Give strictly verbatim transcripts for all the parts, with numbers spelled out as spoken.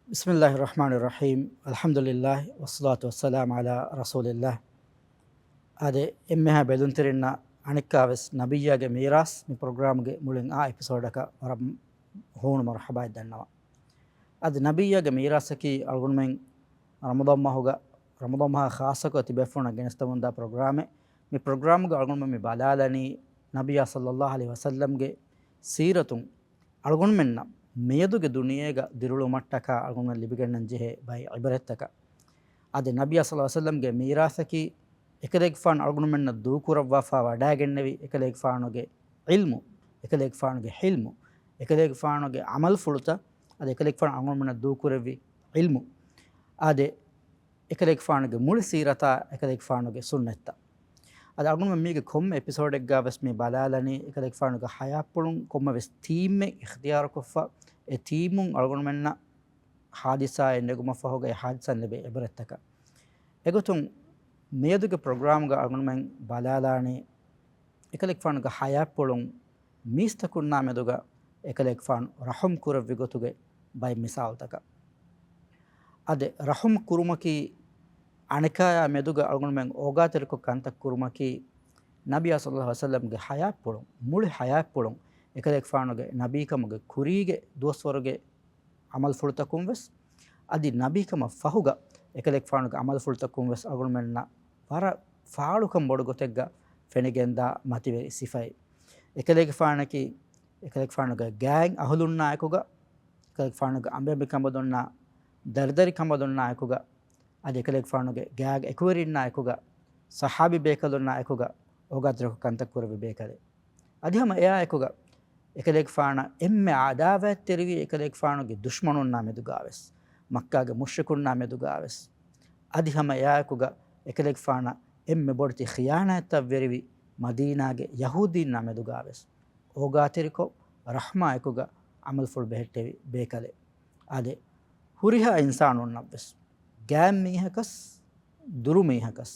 بسم الله الرحمن الرحيم. الحمد لله والصلاة والسلام على رسول الله. އާދެ، އެންމެހާ ބެލުންތެރިންނަށް އަނެއްކާވެސް ނަބިއްޔާގެ މީރާސް މި ޕްރޮގްރާމްގެ މުޅިން އާ އެޕިސޯޑަކަށް ވަރަށް ހޫނު މަރުޙަބާއެއް ދަންނަވަން. އަދި ނަބިއްޔާގެ މީރާސަކީ އަޅުގަނޑުމެން ރަމަޟާން މަހުގަ، ރަމަޟާން މަހާ ޚާއްޞަކޮށް ތިބޭފުޅުންނަށް ގެނެސްދެމުންދާ ޕްރޮގްރާމެއް. މި ޕްރޮގްރާމްގަ އަޅުގަނޑުމެން މި ބަލާލަނީ ނަބިއްޔާ ޞައްލައްލާހު ޢަލައިހި ވަސައްލަމްގެ ސީރަތުން އަޅުގަނޑުމެންނަށް މިއަދުގެ ދުނިޔޭގަ ދިރިއުޅުމަށްޓަކާ އަޅުގަނޑުމެން ލިބިގަންނަން ޖެހޭ ބައެއް ޢިބްރަތްތަކަށް. އަދި ނަބިއްޔާ ޞައްލައްލާހު ޢަލައިހި ވަސައްލަމްގެ މީރާސަކީ އެކަލޭގެފާނު އަޅުގަނޑުމެންނަށް ދޫކުރައްވާފާ ވަޑައިގެންނެވި އެކަލޭގެފާނުގެ ޢިލްމު، އެކަލޭގެފާނުގެ ޙިލްމު، އެކަލޭގެފާނުގެ ޢަމަލުފުޅުތައް، އަދި އެކަލޭގެފާނު އަޅުގަނޑުމެންނަށް ދޫކުރެއްވި ޢިލްމު، އާދެ، އެކަލޭގެފާނުގެ މުޅި ސީރަތާ އެކަލޭގެފާނުގެ ސުންނަތްތައް. އަދި އަޅުގަނޑުމެން މީގެ ކޮންމެ އެޕިސޯޑެއްގަ ވެސް މި ބަލާލަނީ އެކަލޭގެފާނުގެ ޙަޔާތްޕުޅުން ކޮންމެ ވެސް ތީމްއެއް އިޚްތިޔާރުކޮށްފަ، އެ ތީމުން އަޅުގަނޑުމެންނަށް ޙާދިސާއެއް ނެގުމަށްފަހުގައި ޙާދިސާއިން ލިބޭ ޢިބްރަތްތަކަށް. އެގޮތުން މިއަދުގެ ޕްރޮގްރާމްގަ އަޅުގަނޑުމެން ބަލާލާނީ އެކަލޭގެފާނުގެ ޙަޔާތްޕުޅުން މީސްތަކުންނާ މެދުގަ އެކަލޭގެފާނު ރަޙުމް ކުރެއްވި ގޮތުގެ ބައެއް މިސާލުތަކަށް. އާދެ، ރަޙުމް ކުރުމަކީ އަނެކާޔާ މެދުގަ އަޅުގަނޑުމެން އޯގާތެރިކޮށް ކަންތައް ކުރުމަކީ، ނަބިއްޔާ ޞައްލައްލާހު ޢަލައިހި ވަސައްލަމްގެ ޙަޔާތްޕުޅުން، މުޅި ޙަޔާތްޕުޅުން އެކަލޭގެފާނުގެ ނަބީކަމުގެ ކުރީގެ ދުވަސްވަރުގެ ޢަމަލުފުޅުތަކުން ވެސް، އަދި ނަބީކަމަށް ފަހުގަ އެކަލޭގެފާނުގެ ޢަމަލުފުޅުތަކުން ވެސް އަޅުގަނޑުމެންނަށް ވަރަށް ފާޅުކަން ބޮޑު ގޮތެއްގަ ފެނިގެންދާ މަތިވެރި ސިފައެއް. އެކަލޭގެފާނަކީ އެކަލޭގެފާނުގެ ގާތް އަހުލުންނާއެކުގަ، އެކަލޭގެފާނުގެ އަނބިއަނބިކަނބަލުންނާ ދަރިދަރިކަނބަލުންނާއެކުގަ، އަދި އެކަލޭގެފާނުގެ ގާގެ އެކުވެރިންނާއެކުގަ، ޞަޙާބީ ބޭކަލުންނާއެކުގަ އޯގާތެރިކޮށް ކަންތައް ކުރެއްވި ބޭކަލެއް. އަދި ހަމަ އެއާއެކުގަ އެކަލޭގެފާނަށް އެންމެ އަދާވާތްތެރިވި އެކަލޭގެފާނުގެ ދުޝްމަނުންނާ މެދުގާވެސް، މައްކާގެ މުޝްރިކުންނާ މެދުގާވެސް، އަދި ހަމަ އެއާއެކުގަ އެކަލޭގެފާނަށް އެންމެ ބޮޑެތި ޚިޔާނާތްތައް ވެރިވި މަދީނާގެ ޔަހޫދީންނާ މެދުގާވެސް، އޯގާތެރިކޮށް، ރަޙްމާއެކުގަ ޢަމަލުފުޅު ބެހެއްޓެވި ބޭކަލެއް. އާދެ، ހުރިހާ އިންސާނުންނަށްވެސް، ގާތް މީހަކަސް، ދުރު މީހަކަސް،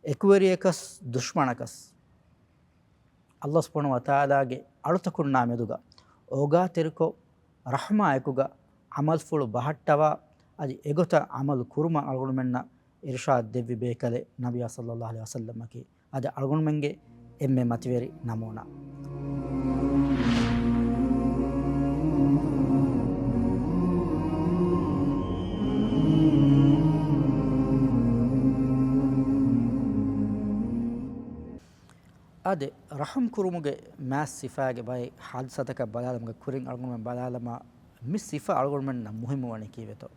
އެކުވެރިޔަކަސް، ދުޝްމަނަކަސް، ﷲ ސުބްޙާނަހޫ ވަތަޢާލާގެ އަޅުތަކުންނާ މެދުގަ އޯގާތެރިކޮށް، ރަޙްމާއެކުގަ ޢަމަލުފުޅު ބަހައްޓަވާ، އަދި އެގޮތަށް ޢަމަލު ކުރުމަށް އަޅުގަނޑުމެންނަށް އިރުޝާދު ދެއްވި ބޭކަލެއް ނަބިއްޔާ ޞައްލައްލާހު ޢަލައިހި ވަސައްލަމަކީ. އަދި އަޅުގަނޑުމެންގެ އެންމެ މަތިވެރި ނަމޫނާ. އާދެ، ރަޙުމް ކުރުމުގެ މާތް ސިފާގެ ބައެއް ޙާދިސާތަކަށް ބަލާލުމުގެ ކުރިން އަޅުގަނޑުމެން ބަލާލަމާ، މި ސިފަ އަޅުގަނޑުމެންނަށް މުހިއްމުވަނީ ކީއްވެތޯ؟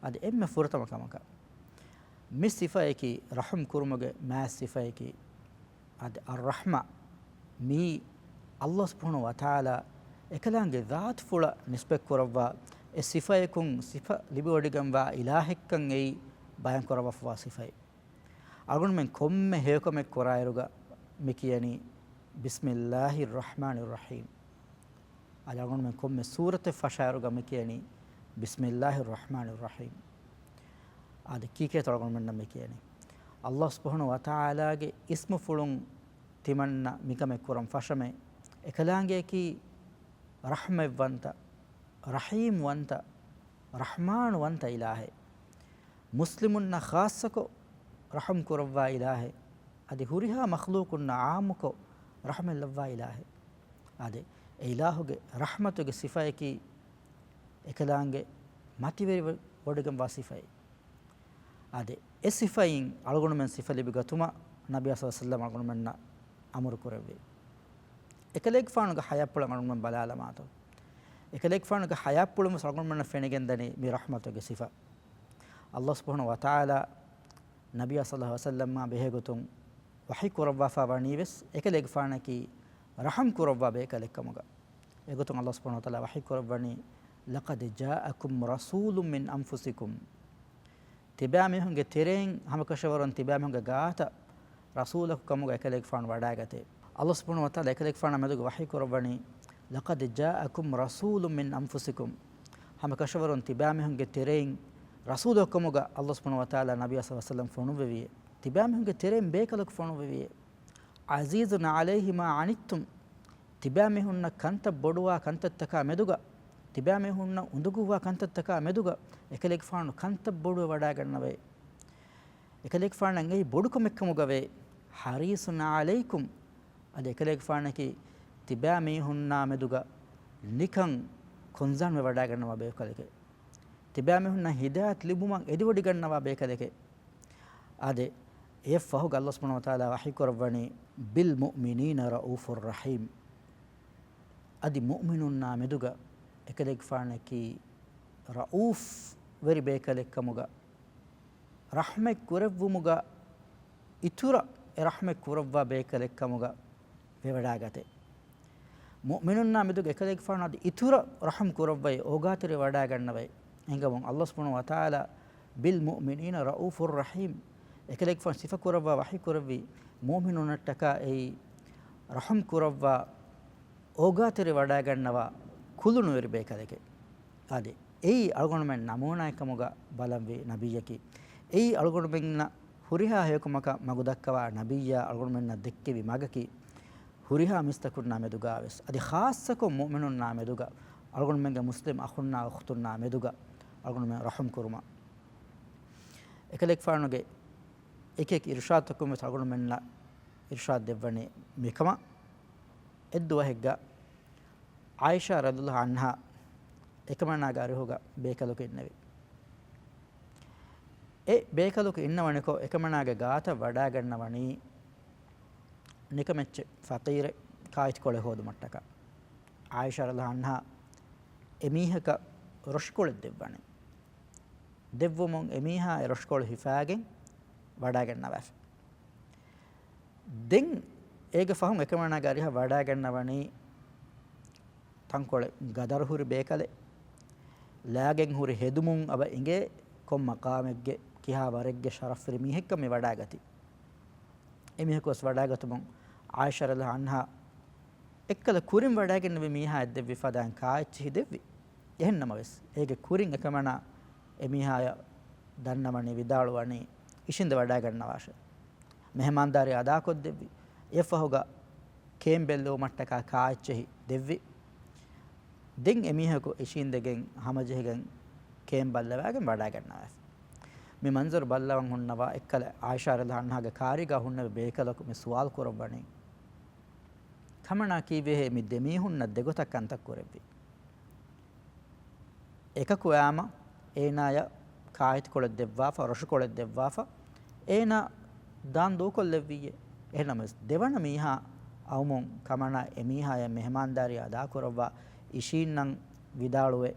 އަދި އެންމެ ފުރަތަމަ ކަމަކަށް، މި ސިފަޔަކީ، ރަޙުމް ކުރުމުގެ މާތް ސިފަޔަކީ، އަދި އައްރަޙްމާ، މީ ﷲ ސުބްޙާނަހޫ ވަތަޢާލާ އެކަލާނގެ ޒާތުފުޅަށް ނިސްބަތްކުރައްވާ އެ ސިފަޔަކުން ސިފަ ލިބިވޮޑިގެންވާ އިލާހެއްކަން އެއީ ބަޔާންކުރައްވާފައިވާ ސިފައެއް. އަޅުގަނޑުމެން ކޮންމެ ހެޔޮކަމެއް ކުރާއިރުގަ މި ކިޔަނީ، بسم الله الرحمن الرحيم. އަދި އަޅުގަނޑުމެން ކޮންމެ ސޫރަތެއް ފަށާއިރުގަ މި ކިޔަނީ، بسم الله الرحمن الرحيم. އާދެ، ކީކޭތޯ އަޅުގަނޑުމެންނަށް މި ކިޔަނީ؟ ﷲ ސުބްޙާނަހޫ ވަތަޢާލާގެ އިސްމުފުޅުން ތިމަންނަ މިކަމެއް ކުރަން ފަށަމޭ. އެކަލާނގެއަކީ ރަޙްމަތްވަންތަ، ރަޙީމްވަންތަ، ރަޙްމާންވަންތަ އިލާހެއް. މުސްލިމުންނަށް ޚާއްޞަކޮށް ރަޙުމް ކުރައްވާ އިލާހެއް. އަދި ހުރިހާ މަޚްލޫޤުންނަށް ޢާއްމުކޮށް ރަޙްމަތް ލައްވާ އިލާހެއް. އާދެ، އެ އިލާހުގެ ރަޙްމަތުގެ ސިފަޔަކީ އެކަލާނގެ މަތިވެރި ވޮޑިގެންވާ ސިފައެއް. އާދެ، އެ ސިފައިން އަޅުގަނޑުމެން ސިފަ ލިބިގަތުމަށް ނަބިއްޔާ ޞައްލަﷲު ޢަލައިހި ވަސައްލަމް އަޅުގަނޑުމެންނަށް އަމުރު ކުރެއްވި. އެކަލޭގެފާނުގެ ޙަޔާތްޕުޅަށް އަޅުގަނޑުމެން ބަލާލަމާތޯ، އެކަލޭގެފާނުގެ ޙަޔާތްޕުޅުން ވެސް އަޅުގަނޑުމެންނަށް ފެނިގެންދަނީ މި ރަޙްމަތުގެ ސިފަ. ﷲ ސުބްޙާނަހޫ ވަތަޢާލާ ނަބިއްޔާ ޞައްލަﷲު ޢަލައިހި ވަސައްލަމާ ބެހޭގޮތުން ވަޙީ ކުރައްވާފާ ވަނީވެސް، އެކަލޭގެފާނަކީ ރަޙުމް ކުރައްވާ ބޭކަލެއްކަމުގަ. އެގޮތުން ﷲ ސުބްޙާނަހޫ ވަތަޢާލާ ވަޙީ ކުރައްވަނީ، لقد جاءكم رسول من أنفسكم. ތިބާމީހުންގެ ތެރެއިން ހަމަކަށަވަރުން ތިބާމީހުންގެ ގާތަށް ރަސޫލަކު ކަމުގަ އެކަލޭގެފާނު ވަޑައިގަތޭ. ﷲ ސުބްޙާނަހޫ ވަތަޢާލާ އެކަލޭގެފާނާ މެދުގަ ވަޙީ ކުރައްވަނީ، لقد جاءكم رسول من أنفسكم. ހަމަކަށަވަރުން ތިބާމީހުންގެ ތެރެއިން ރަސޫލަކު ކަމުގަ ﷲ ސުބްޙާނަހޫ ވަތަޢާލާ ނަބިއްޔާ ޞައްލަﷲު ޢަލައިހި ވަސައްލަމް ފޮނުއްވެވިއޭ. ތިބާމީހުންގެ ތެރެއިން ބޭކަލަކު ފޮނުއްވެވިއޭ. عزيز عليه ما عنتم. ތިބާމީހުންނަށް ކަންތައް ބޮޑުވާ ކަންތައްތަކާ މެދުގަ ތިބާމީހުންނަށް އުނދަގޫވާ ކަންތައްތަކާ މެދުގަ އެކަލޭގެފާނު ކަންތައް ބޮޑުވެ ވަޑައިގަންނަވައޭ. އެކަލޭގެފާނަށް އެއީ ބޮޑުކަމެއްކަމުގަވޭ. حريص عليكم، އަދި އެކަލޭގެފާނަކީ ތިބާމީހުންނާ މެދުގަ ނިކަން ކޮންސާންވެ ވަޑައިގަންނަވާ ބޭކަލެކޭ. ތިބާމީހުންނަށް ހިދާޔަތް ލިބުމަށް އެދިވޮޑިގަންނަވާ ބޭކަލެކޭ. އާދެ، އެއަށްފަހުގަ ﷲ ސުބްޙާނަހޫ ވަތަޢާލާ ވަޙީ ކުރައްވަނީ، بالمؤمنين رءوف رحيم. އަދި މުއުމިނުންނާ މެދުގަ އެކަލޭގެފާނަކީ ރައޫފް ވެރި ބޭކަލެއްކަމުގަ، ރަޙްމަތް ކުރެއްވުމުގަ އިތުރަށް އެ ރަޙްމަތް ކުރައްވާ ބޭކަލެއްކަމުގަ ވެވަޑައިގަތޭ. މުއުމިނުންނާ މެދުގަ އެކަލޭގެފާނު އަދި އިތުރަށް ރަޙުމް ކުރައްވައި، އޯގާތެރި ވަޑައިގަންނަވައި. އެނގަމުން ﷲ ސުބްޙާނަހޫ ވަތަޢާލާ، بالمؤمنين رءوف رحيم، އެކަލޭގެފާނު ސިފަ ކުރައްވާ ވަޙީ ކުރެއްވީ، މުއުމިނުންނަށްޓަކާ އެއީ ރަޙުމް ކުރައްވާ، އޯގާތެރި ވަޑައިގަންނަވާ ކުލުނުވެރި ބޭކަލެކޭ. އާދެ، އެއީ އަޅުގަނޑުމެން ނަމޫނާއެއްކަމުގަ ބަލަންވީ ނަބިއްޔަކީ. އެއީ އަޅުގަނޑުމެންނަށް ހުރިހާ ހެޔޮކަމަކަށް މަގުދައްކަވާ ނަބިއްޔާ އަޅުގަނޑުމެންނަށް ދެއްކެވި މަގަކީ. ހުރިހާ މީސްތަކުންނާ މެދުގަވެސް، އަދި ޚާއްޞަކޮށް މުއުމިނުންނާ މެދުގަ، އަޅުގަނޑުމެންގެ މުސްލިމް އަޚުންނާ އުޚްތުންނާ މެދުގަ އަޅުގަނޑުމެން ރަޙުމް ކުރުމަށް. އެކަލޭގެފާނުގެ އެކިއެކި އިރުޝާދުތަކުން ވެސް އަޅުގަނޑުމެންނަށް އިރުޝާދު ދެއްވަނީ މިކަމަށް. އެއްދުވަހެއްގަ ޢާއިޝާ ރަޟިޔަﷲ ޢަންހާ އެކަމަނާގެ އަރިހުގަ ބޭކަލަކު އިންނެވި. އެ ބޭކަލަކު އިންނަވަނިކޮށް، އެކަމަނާގެ ގާތަށް ވަޑައިގަންނަވަނީ ނިކަމެއްޗެއް، ފަޤީރެއް، ކާއެތިކޮޅެއް ހޯދުމަށްޓަކާ. ޢާއިޝާ ރަޟިޔަﷲ ޢަންހާ އެމީހަކަށް ރޮށިކޮޅެއް ދެއްވަނީ. ދެއްވުމުން އެމީހާ އެ ރޮށިކޮޅު ހިފާގެން ވަޑައިގަންނަވާފަ. ދެން އޭގެ ފަހުން އެކަމަނާގެ އަރިހަށް ވަޑައިގަންނަވަނީ ތަންކޮޅެއް ގަދަރު ހުރި ބޭކަލެއް. ލާގެން ހުރި ހެދުމުން އަބަ އިނގޭ ކޮން މަޤާމެއްގެ ކިހާ ވަރެއްގެ ޝަރަފްވެރި މީހެއްކަން މި ވަޑައިގަތީ. އެމީހަކު ވެސް ވަޑައިގަތުމުން ޢާއިޝާ ރަޟިޔަﷲ ޢަންހާ އެއްކަލަ ކުރިން ވަޑައިގެންނެވި މީހާ އެއްދެއްވި ފަދައިން ކާއެއްޗިހި ދެއްވި. އެހެންނަމަވެސް، އޭގެ ކުރިން އެކަމަނާ އެމީހާޔަށް ދަންނަވަނީ، ވިދާޅުވަނީ، އިށީނދެ ވަޑައިގަންނަވާށޭ. މެހެމާންދާރީ އަދާކޮށްދެއްވި. އެއަށްފަހުގަ ކޭން ބެއްލެވުމަށްޓަކާ ކާއެއްޗެހި ދެއްވި. ދެން އެމީހަކު އިށީނދެގެން ހަމަޖެހިގެން ކޭން ބައްލަވާގެން ވަޑައިގަންނަވާފަ. މި މަންޒަރު ބައްލަވަން ހުންނަވާ އެއްކަލަ ޢާއިޝާ ރަޟިޔަﷲ ޢަންހާގެ ކާރީގާ ހުންނެވި ބޭކަލަކު މި ސުވާލު ކުރައްވަނީ، ކަމަނާ ކީއްވެހޭ މި ދެމީހުންނަށް ދެގޮތަށް ކަންތައް ކުރެއްވީ؟ އެކަކު އައިމަ އޭނާޔަށް ކާއެތިކޮޅެއް ދެއްވާފަ، ރޮށިކޮޅެއް ދެއްވާފަ، އޭނާ ދާން ދޫކޮށްލެއްވިއްޔޭ. އެހެންނަމަވެސް، ދެވަނަ މީހާ އައުމުން ކަމަނާ އެމީހާޔަށް މެހެމާންދާރީ އަދާކުރައްވާ އިށީންނަން ވިދާޅުވެ،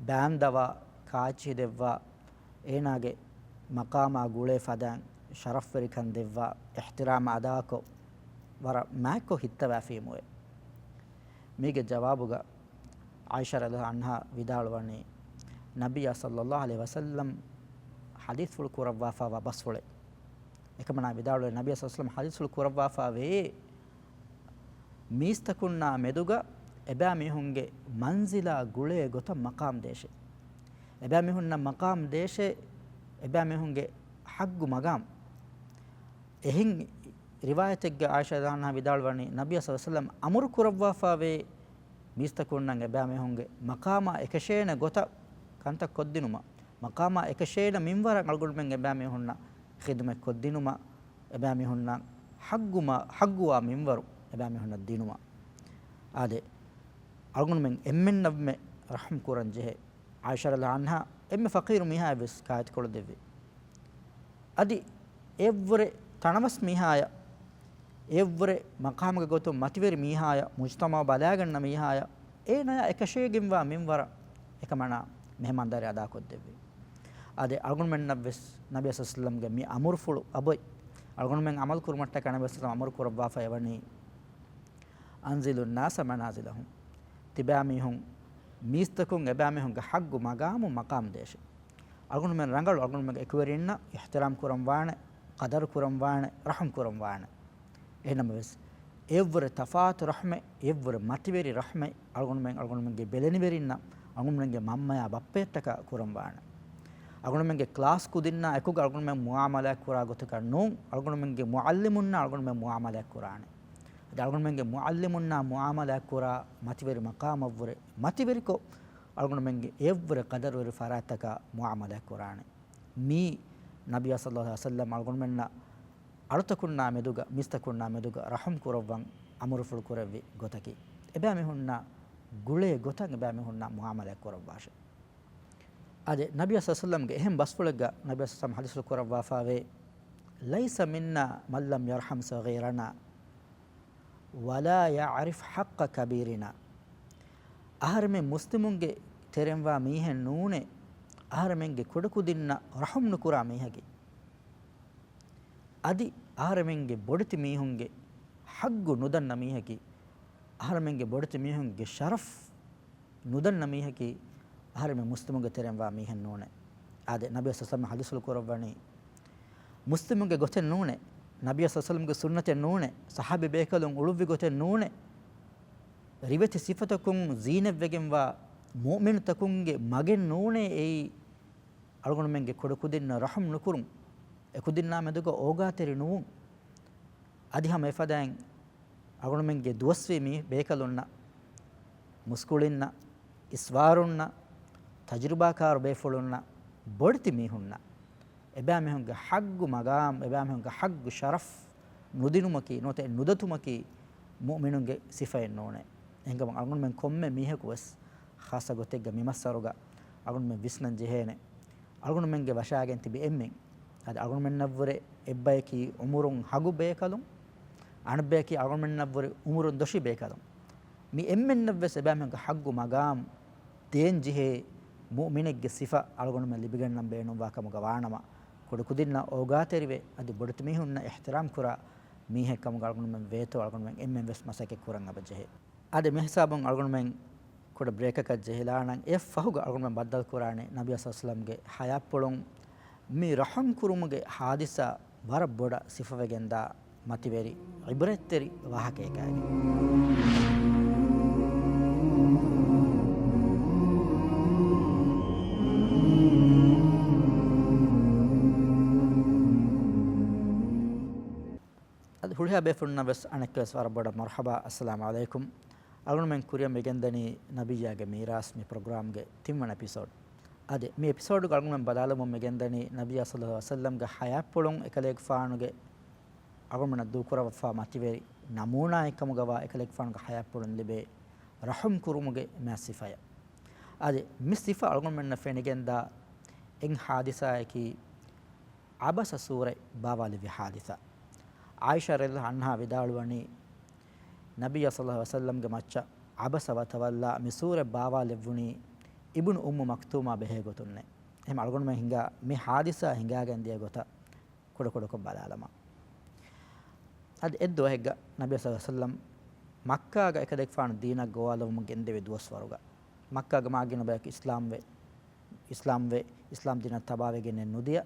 ބާންދަވާ، ކާއެއްޗިހި ދެއްވާ، އޭނާގެ މަޤާމާ ގުޅޭ ފަދައިން ޝަރަފްވެރިކަން ދެއްވާ، އިޙްތިރާމް އަދާކޮށް، ވަރަށް މާތްކޮށް ހިއްތަވާފީމުވެ. މީގެ ޖަވާބުގަ ޢާއިޝާ ރަޟިޔަﷲ ޢަންހާ ވިދާޅުވަނީ، ނަބިއްޔާ ޞައްލަﷲ ޢަލައިހި ވަސައްލަމް ޙަދީޘްފުޅު ކުރައްވާފައިވާ ބަސްފުޅެއް. އެކަމަނާ ވިދާޅުވޭ، ނަބިއްޔާ ޞައްލަﷲ ޢަލައިހި ވަސައްލަމް ޙަދީޘްފުޅު ކުރައްވާފައިވޭ، މީސްތަކުންނާ މެދުގަ އެބައިމީހުންގެ މަންޒިލާ ގުޅޭ ގޮތަށް މަޤާމް ދޭށޭ. އެބައިމީހުންނަށް މަޤާމް ދޭށޭ، އެބައިމީހުންގެ ޙައްޤު މަޤާމް. އެހެން ރިވާޔަތެއްގަ ޢާއިޝާ ރަޟިޔަﷲ ޢަންހާ ވިދާޅުވަނީ، ނަބިއްޔާ ޞައްލަﷲ ޢަލައިހި ވަސައްލަމް އަމުރު ކުރައްވާފައިވޭ، މީސްތަކުންނަށް އެބައިމީހުންގެ މަޤާމާ އެކަށޭނެ ގޮތަށް ކަންތައް ކޮށްދިނުމަށް، މަޤާމާ އެކަށޭނެ މިންވަރަށް އަޅުގަނޑުމެން އެބައިމީހުންނަށް ޚިދުމަތް ކޮށްދިނުމަށް، އެބައިމީހުންނަށް ޙައްޤު މަ-، ޙައްޤުވާ މިންވަރު އެބައިމީހުންނަށް ދިނުމަށް. އާދެ، އަޅުގަނޑުމެން އެންމެންނަށްމެ ރަޙްމް ކުރަން ޖެހޭ. ޢާއިޝާ ރަޟިޔަﷲ ޢަންހާ އެންމެ ފަޤީރު މީހާއަށްވެސް ކާއެތިކޮޅު ދެއްވި. އަދި އެއަށްވުރެ ތަނަވަސް މީހާޔަށް، އެއަށްވުރެ މަޤާމުގެ ގޮތުން މަތިވެރި މީހާޔަށް، މުޖްތަމަޢު ބަލާގަންނަ މީހާޔަށް، އޭނާޔާ އެކަށޭގެންވާ މިންވަރަށް އެކަމަނާ މެހެމާންދާރީ އަދާކޮށްދެއްވި. އާދެ، އަޅުގަނޑުމެންނަށްވެސް ނަބިއްޔާ ޞައްލަﷲ ޢަލައިހި ވަސައްލަމްގެ މި އަމުރުފުޅު އަބޮތް އަޅުގަނޑުމެން ޢަމަލު ކުރުމަށްޓަކާ ނަބިއްޔާ ޞައްލަﷲ ޢަލައިހި ވަސައްލަމް އަމުރު ކުރައްވާފައި ވަނީ، أنزلوا الناس منازلهم، ތިބާމީހުން މީސްތަކުން އެބައިމީހުންގެ ޙައްޤު މަޤާމު މަޤާމް ދޭށޭ. އަޅުގަނޑުމެން ރަނގަޅު އަޅުގަނޑުމެންގެ އެކުވެރިންނަށް އިޙްތިރާމް ކުރަން ވާނެ، ޤަދަރު ކުރަން ވާނެ، ރަޙުމް ކުރަން ވާނެ. އެހެންނަމަވެސް، އެއަށްވުރެ ތަފާތު ރަޙްމެއް، އެއަށްވުރެ މަތިވެރި ރަޙްމެއް އަޅުގަނޑުމެން އަޅުގަނޑުމެންގެ ބެލެނިވެރިންނަށް، އަޅުގަނޑުމެންގެ މަންމަޔާ ބައްޕަޔަށްޓަކާ ކުރަން ވާނެ. އަޅުގަނޑުމެންގެ ކްލާސް ކުދިންނާ އެކުގަ އަޅުގަނޑުމެން މުޢާމަލާތް ކުރާ ގޮތަކަށް ނޫން، އަޅުގަނޑުމެންގެ މުޢައްލިމުންނާ އަޅުގަނޑުމެން މުޢާމަލާތް ކުރާނެ. އަދި އަޅުގަނޑުމެންގެ މުޢައްލިމުންނާ މުޢާމަލާތް ކުރާ މަތިވެރި މަޤާމަށްވުރެ މަތިވެރިކޮށް، އަޅުގަނޑުމެންގެ އެއަށްވުރެ ޤަދަރުވެރި ފަރާތްތަކާ މުޢާމަލާތް ކުރާނެ. މީ ނަބިއްޔާ ޞައްލައްލާހު ޢަލައިހި ވަސައްލަމް އަޅުގަނޑުމެންނަށް އަޅުތަކުންނާ މެދުގަ، މީސްތަކުންނާ މެދުގަ ރަޙުމް ކުރައްވަން އަމުރުފުޅު ކުރެއްވި ގޮތަކީ، އެބައިމީހުންނާ ގުޅޭ ގޮތަށް އެބައިމީހުންނާ މުޢާމަލާތް ކުރައްވާށެ. އާދެ، ނަބިއްޔާ ޞައްލައްލާހު ޢަލައިހި ވަސައްލަމްގެ އެހެން ބަސްފުޅެއްގަ ނަބިއްޔާ ޞައްލައްލާހު ޢަލައިހި ވަސައްލަމް ޙަދީޘްފުޅު ކުރައްވާފައިވޭ، "ليس منا من لم يرحم صغيرنا ولا يعرف حق كبيرنا." އަހަރެމެން މުސްލިމުންގެ ތެރެންވާ މީހެއް ނޫނޭ، އަހަރެމެންގެ ކުޑަކުދިންނަށް ރަޙުމް ނުކުރާ މީހަކީ. އަދި އަހަރެމެންގެ ބޮޑެތި މީހުންގެ ޙައްޤު ނުދަންނަ މީހަކީ، އަހަރެމެންގެ ބޮޑެތި މީހުންގެ ޝަރަފް ނުދަންނަ މީހަކީ، އަހަރެމެން މުސްލިމުންގެ ތެރެންވާ މީހެއް ނޫނޭ. އާދެ، ނަބިއްޔާ ޞައްލައްލާހު ޢަލައިހި ވަސައްލަމް ޙަދީޘްފުޅު ކުރައްވަނީ، މުސްލިމުންގެ ގޮތެއް ނޫނޭ، ނަބިއްޔާ ޞައްލައްލާހު ޢަލައިހި ވަސައްލަމްގެ ސުންނަތެއް ނޫނޭ، ޞަޙާބީ ބޭކަލުން އުޅުއްވި ގޮތެއް ނޫނޭ، ރިވެތި ސިފަތަކުން ޒީނަތްވެގެންވާ މުއުމިނުތަކުންގެ މަގެއް ނޫނޭ އެއީ، އަޅުގަނޑުމެންގެ ކުޑަކުދިންނަށް ރަޙުމް ނުކުރުން، އެކުދިންނާ މެދުގަ އޯގާތެރި ނުވުން. އަދި ހަމަ އެފަދައިން އަޅުގަނޑުމެންގެ ދުވަސްވީ މީ ބޭކަލުންނަށް، މުސްކުޅިންނަށް، އިސްވާރުންނަށް، ތަޖުރިބާކާރު ބޭފުޅުންނަށް، ބޮޑެތި މީހުންނަށް އެބައިމީހުންގެ ޙައްޤު މަގާމް، އެބައިމީހުންގެ ޙައްޤު ޝަރަފް ނުދިނުމަކީ، ނުވަތަ ނުދަތުމަކީ މުއުމިނުންގެ ސިފައެއް ނޫނޭ. އެހެންކަމުން އަޅުގަނޑުމެން ކޮންމެ މީހަކު ވެސް ޚާއްޞަ ގޮތެއްގަ މި މައްސަރުގަ އަޅުގަނޑުމެން ވިސްނަން ޖެހޭނެ. އަޅުގަނޑުމެންގެ ވަށާގެން ތިބި އެންމެން، އަދި އަޅުގަނޑުމެންނަށްވުރެ އެއްބަޔަކީ އުމުރުން ހަގު ބޭކަލުން، އަނެއްބަޔަކީ އަޅުގަނޑުމެންނަށްވުރެ އުމުރުން ދޮށި ބޭކަލުން. މި އެންމެންނަށްވެސް އެބައިމީހުންގެ ޙައްޤު މަގާމް ދޭން ޖެހޭ މުއުމިނެއްގެ ސިފަ އަޅުގަނޑުމެން ލިބިގަންނަން ބޭނުންވާ ކަމުގަ ވާނަމަ، ކުޑަކުދިންނަށް އޯގާތެރިވެ، އަދި ބޮޑެތި މީހުންނަށް އިޙްތިރާމް ކުރާ މީހެއް ކަމުގަ އަޅުގަނޑުމެން ވޭތޯ، އަޅުގަނޑުމެން އެންމެން ވެސް މަސައްކަތް ކުރަން އެބަ ޖެހޭ. އާދެ، މި ހިސާބުން އަޅުގަނޑުމެން ކުޑަ ބްރޭކަކަށް ޖެހިލާނަން. އެއަށް ފަހުގަ އަޅުގަނޑުމެން ބައްދަލުކުރާނެ ނަބިއްޔާ ޞައްލައްލާހު ޢަލައިހި ވަސައްލަމްގެ ޙަޔާތްޕުޅުން މި ރަޙުމް ކުރުމުގެ ޙާދިސާ ވަރަށް ބޮޑަށް ސިފަވެގެންދާ މަތިވެރި ޢިބްރަތްތެރި ވާހަކައެކާގެން. އަދި ހުރިހާ ބޭފުޅުންނަށް ވެސް އަނެއްކާވެސް ވަރަށް ބޮޑަށް މަރުޙަބާ، އައްސަލާމު ޢަލައިކުމް. އަޅުގަނޑުމެން ކުރިއަށް މިގެންދަނީ ނަބިއްޔާގެ މީރާސް މި ޕްރޮގްރާމްގެ ތިންވަނަ އެޕިސޯޑް. އަދި މި އެޕިސޯޑުގަ އަޅުގަނޑުމެން ބަލާލަމުން މިގެންދަނީ ނަބިއްޔާ ޞައްލައްލާހު ޢަލައިހި ވަސައްލަމްގެ ޙަޔާތްޕުޅުން އެކަލޭގެފާނުގެ އަޅުގަނޑުމެންނަށް ދޫކުރައްވާ މަތިވެރި ނަމޫނާއެއްކަމުގަވާ އެކަލޭގެފާނުގެ ޙަޔާތްޕުޅުން ލިބޭ ރަޙުމް ކުރުމުގެ މާތް ސިފަޔަށް. އަދި މި ސިފަ އަޅުގަނޑުމެންނަށް ފެނިގެންދާ އެއް ޙާދިސާއަކީ ޢަބަސަ ސޫރަތް ބާވާލެއްވި ޙާދިސާ. ޢާއިޝާ ރަޟިޔައްލާހު ޢަންހާ ވިދާޅުވަނީ، ނަބިއްޔާ ޞައްލައްލާހު ޢަލައިހި ވަސައްލަމްގެ މައްޗަށް ޢަބަސަ ވަތަވައްލާ މި ސޫރަތް ބާވާލެއްވުނީ އިބްނު އުއްމު މަކްތޫމާ ބެހޭ ގޮތުންނޭ. އެހެން އަޅުގަނޑުމެން ހިނގާ މި ޙާދިސާ ހިނގާގެން ދިޔަ ގޮތަށް ކުޑަކުޑަކޮށް ބަލާލަމާ. އަދި އެއްދުވަހެއްގަ ނަބިއްޔާ ޞައްލައްލާހު ޢަލައިހި ވަސައްލަމް މައްކާގަ އެކަލޭގެފާނު ދީނަށް ގޮވާލައްވަމުން ގެންދެވި ދުވަސްވަރުގަ، މައްކާގެ މާ ގިނަ ބަޔަކު އިސްލާމްވެ، އިސްލާމްވެ، އިސްލާމް ދީނަށް ތަބާވެގެންނެއް ނުދިޔަ،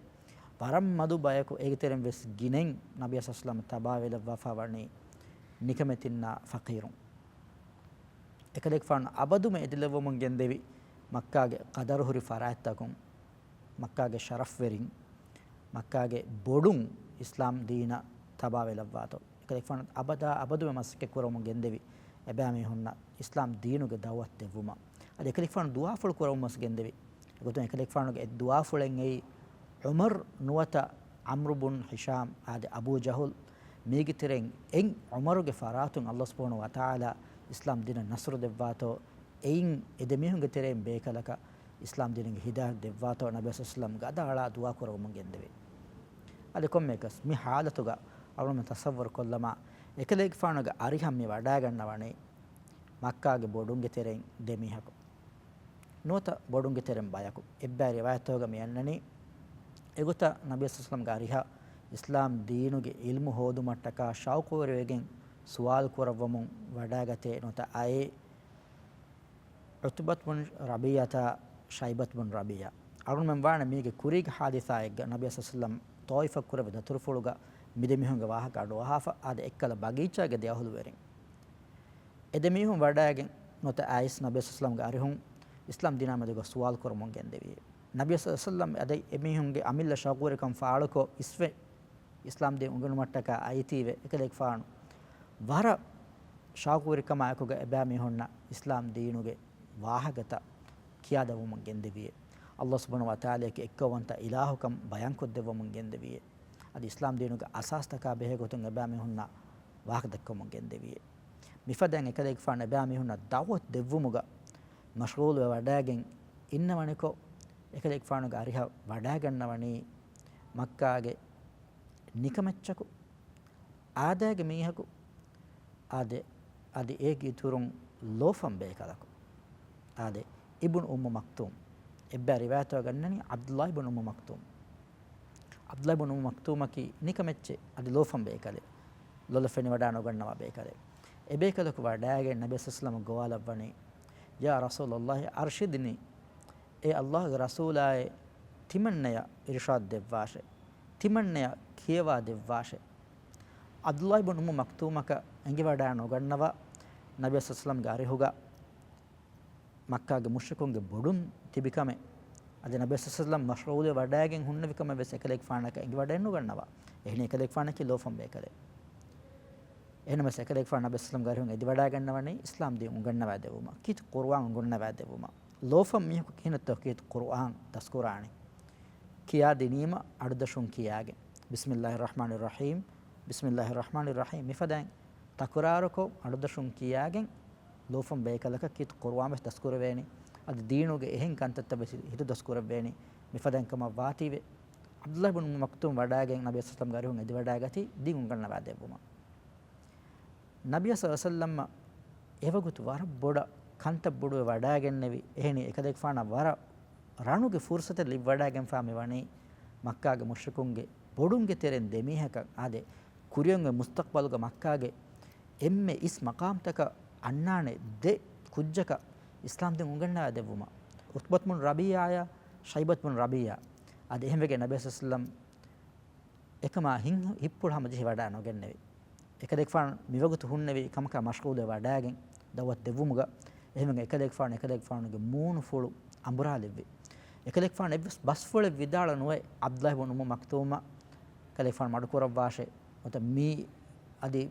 ވަރަށް މަދު ބަޔަކު، އޭގެ ތެރެއިން ވެސް ގިނައިން ނަބިއްޔާ ޞައްލައްލާހު ޢަލައިހި ވަސައްލަމަށް ތަބާވެލައްވާފަ ވަނީ ނިކަމެތިންނާ ފަޤީރުން. އެކަލޭގެފާނު އަބަދުމެ އެދިލައްވަމުން ގެންދެވި މައްކާގެ ޤަދަރުހުރި ފަރާތްތަކުން، މައްކާގެ ޝަރަފްވެރިން، މައްކާގެ ބޮޑުން އިސްލާމް ދީނަށް ތަބާވެލައްވާތޯ. އެކަލޭގެފާނު އަބަދާ އަބަދުމެ މަސައްކަތް ކުރަމުން ގެންދެވި އެބައިމީހުންނަށް އިސްލާމް ދީނުގެ ދަޢުވަތު ދެއްވުމަށް. އަދި އެކަލޭގެފާނު ދުޢާފުޅު ކުރަމުން ވެސް ގެންދެވި. އެގޮތުން އެކަލޭގެފާނުގެ އެއް ދުޢާފުޅެއް އެއީ، ޢުމަރު ނުވަތަ ޢަމްރު ބުން ހިޝާމް އާދެ، އަބޫ ޖަހުލް، މީގެ ތެރެއިން އެއް ޢުމަރުގެ ފަރާތުން ﷲ ސުބްޙާނަހޫ ވަތަޢާލާ އިސްލާމް ދީނަށް ނަޞްރު ދެއްވާތޯ، އެއިން އެ ދެމީހުންގެ ތެރެއިން ބޭކަލަކަށް އިސްލާމް ދީނުގެ ހިދާޔަތު ދެއްވާތޯ، ނަބިއްޔާ ޞައްލައްލާހު ޢަލައިހި ވަސައްލަމް ގަދައަޅާ ދުޢާ ކުރައްވަމުން ގެންދެވި. އަދި ކޮންމެއަކަސް މި ޙާލަތުގަ އަޅުގަނޑުމެން ތަޞައްވަރު ކޮށްލަމާ، އެކަލޭގެފާނުގެ އަރިހަށް މި ވަޑައިގަންނަވަނީ މައްކާގެ ބޮޑުންގެ ތެރެއިން ދެ މީހަކު. ނުވަތަ ބޮޑުންގެ ތެރެއިން ބަޔަކު. އެއްބައި ރިވާޔަތްތަކުގަ މި އަންނަނީ، އެގޮތަށް ނަބިއްޔާ ޞައްލައްލާހު ޢަލައިހި ވަސައްލަމްގެ އަރިހަށް އިސްލާމް ދީނުގެ ޢިލްމު ހޯދުމަށްޓަކާ ޝައުޤުވެރިވެގެން ސުވާލު ކުރައްވަމުން ވަޑައިގަތޭ ނުވަތަ އައޭ ޢުތުބަތު ބުން ރަބީޢަތާ ޝައިބަތު ބުން ރަބީޢަ. އަޅުގަނޑުމެން ވާނެ މީގެ ކުރީގެ ޙާދިސާއެއްގަ ނަބިއްޔާ ޞައްލައްލާހު ޢަލައިހި ވަސައްލަމް ޠާއިފަށް ކުރެއްވި ދަތުރުފުޅުގަ މި ދެ މީހުންގެ ވާހަކަ އަޑުއަހާފަ، އާދެ، އެއްކަލަ ބަގީޗާގެ ދެ އަހުލުވެރިން. އެ ދެ މީހުން ވަޑައިގެން ނުވަތަ އައިސް ނަބިއްޔާ ޞައްލައްލާހު ޢަލައިހި ވަސައްލަމްގެ އަރިހުން އިސްލާމް ދީނާ މެދުގަ ސުވާލު ކުރަމުން ގެންދެވި. ނަބިއްޔާ ޞައްލައްލާހު ޢަލައިހި ވަސައްލަމް އަދި އެމީހުންގެ އަމިއްލަ ޝައުޤުވެރިކަން ފާޅުކޮށް އިސްވެ އިސްލާމް ދީން އުނގެނުމަށްޓަކާ އައިތީވެ، އެކަލޭގެފާނު ވަރަށް ޝައުޤުވެރިކަމާއެކުގަ އެބައިމީހުންނަށް އިސްލާމް ދީނުގެ ވާހަކަތައް ކިޔާދެއްވަމުން ގެންދެވިއޭ. ﷲ ސުބްޙާނަހޫ ވަތަޢާލާއަކީ އެއްކައުވަންތަ އިލާހުކަން ބަޔާންކޮށްދެއްވަމުން ގެންދެވިއޭ. އަދި އިސްލާމް ދީނުގެ އަސާސްތަކާ ބެހޭ ގޮތުން އެބައިމީހުންނަށް ވާހަކަ ދައްކަމުން ގެންދެވިއޭ. މިފަދައިން އެކަލޭގެފާނު އެބައިމީހުންނަށް ދަޢުވަތު ދެއްވުމުގަ މަޝްޣޫލުވެ ވަޑައިގެން އިންނަވަނިކޮށް، އެކަލޭގެފާނުގެ އަރިހަށް ވަޑައިގަންނަވަނީ މައްކާގެ ނިކަމެއްޗަކު، އާދައިގެ މީހަކު، އާދެ، އަދި އޭގެ އިތުރުން ލޯފަން ބޭކަލަކު. އާދެ، އިބްނު އުއްމު މަކްތޫމް. އެއްބައި ރިވާޔަތުގަ ގަންނަނީ ޢަބްދުﷲ އިބްނު އުއްމު މަކްތޫމް. ޢަބްދުﷲ އިބްނު އުއްމު މަކްތޫމަކީ ނިކަމެއްޗެއް، އަދި ލޯފަން ބޭކަލެއް. ލޮލަށް ފެނިވަޑައި ނުގަންނަވާ ބޭކަލެއް. އެބޭކަލަކު ވަޑައިގެން ނަބީ ޞައްލަﷲު ޢަލައިހި ވަސައްލަމަށް ގޮވާލައްވަނީ، "يا رسول الله أرشدني، އޭ ﷲގެ ރަސޫލާއޭ، ތިމަންނަޔަށް އިރުޝާދު ދެއްވާށޭ، ތިމަންނަޔަށް ކިޔަވާ ދެއްވާށޭ." ޢަބްދުﷲ އިބްނު އުއްމު މަކްތޫމަކަށް އެނގިވަޑައި ނުގަންނަވާ، ނަބީ ޞައްލަﷲު ޢަލައިހި ވަސައްލަމަގެ އަރިހުގަ މައްކާގެ މުޝްރިކުންގެ ބޮޑުން ތިބި ކަމެއް، އަދި ނަބީ ޞައްލަﷲު ޢަލައިހި ވަސައްލަމަ މަޝްޣޫލުވެ ވަޑައިގެން ހުންނެވި ކަމެއް ވެސް އެކަލޭގެފާނަކަށް އެނގިވަޑައެއް ނުގަންނަވާ. އެހެނީ އެކަލޭގެފާނަކީ ލޯފަން ބޭކަލެއް. އެހެންނަމަވެސް އެކަލޭގެފާނު ނަބީ ޞައްލަﷲު ޢަލައިހި ވަސައްލަމަގެ އަރިހުން އެދިވަޑައިގަންނަވަނީ އިސްލާމް ދީން އުނގަންނަވާ ދެއްވުމަށް، ކީރިތި ޤުރުއާން އުނގަންނަވާ ދެއްވުމަށް. ލޯފަން މީހަކު ކިހިނެއްތޯ ކީރިތި ޤުރުއާން ދަސްކުރާނީ؟ ކިޔާ ދިނީމަ އަޑުދަށުން ކިޔާގެން، "بسم الله الرحمن الرحيم، بسم الله الرحمن الرحيم" މިފަދައިން ތަކުރާރުކޮށް އަޑުދަށުން ކިޔާގެން ލޯފަން ބޭކަލަކަށް ކީރިތި ޤުރުއާން ވެސް ދަސްކުރެވޭނެ. އަދި ދީނުގެ އެހެން ކަންތައްތައް ވެސް ހިތުދަސްކުރެއްވޭނެ. މިފަދައިން ކަމަށް ވާތީވެ، ޢަބްދުﷲ އިބްނު އުއްމު މަކްތޫމް ވަޑައިގެން ނަބީ ޞައްލަﷲު ޢަލައިހި ވަސައްލަމަގެ އަރިހުން އެދިވަޑައިގަތީ ދީން އުނގަންނަވާ ދެއްވުމަށް. ނަބީ ޞައްލަﷲު ޢަލައިހި ވަސައްލަމަ އެވަގުތު ވަރަށް ބޮޑަށް ކަންތައް ބޮޑުވެ ވަޑައިގެންނެވި. އެހެނީ އެކަލޭގެފާނަށް ވަރަށް ރަނުގެ ފުރުޞަތެއް ލިބިވަޑައިގެންފާ މިވަނީ މައްކާގެ މުޝްރިކުންގެ ބޮޑުންގެ ތެރެއިން ދެމީހަކަށް އާދެ، ކުރިއަށް މުސްތަޤްބަލުގަ މައްކާގެ އެންމެ އިސް މަޤާމްތަކަށް އަންނާނެ ދެ ކުއްޖަކަށް އިސްލާމް ދީން އުނގަންނަވާ ދެއްވުމަށް. ޢުތްބަތު ބިން ރަބީޢާއާ ޝައިބަތު ބިން ރަބީޢާ. އަދި އެހެންވެގެން ނަބީ ޞައްލަﷲު ޢަލައިހި ވަސައްލަމަ އެކަމާ ހިތް-، ހިތްޕުޅު ހަމަޖެހި ވަޑައި ނުގެންނެވި. އެކަލޭގެފާނު މިވަގުތު ހުންނެވި ކަމަކާ މަޝްޣޫލުވެ ވަޑައިގެން ދަޢުވަތު ދެއްވުމުގަ، އެހެންވެގެން އެކަލޭގެފާނު އެކަލޭގެފާނުގެ މޫނުފުޅު އަނބުރާލެއްވި. އެކަލޭގެފާނު އެއްވެސް ބަސްފުޅެއް ވިދާޅު ނުވެ، ޢަބްދުﷲ އިބްނު އުއްމު މަކްތޫމަށް ކަލޭގެފާނު މަޑުކުރައްވާށޭ. ނުވަތަ މީ އަދި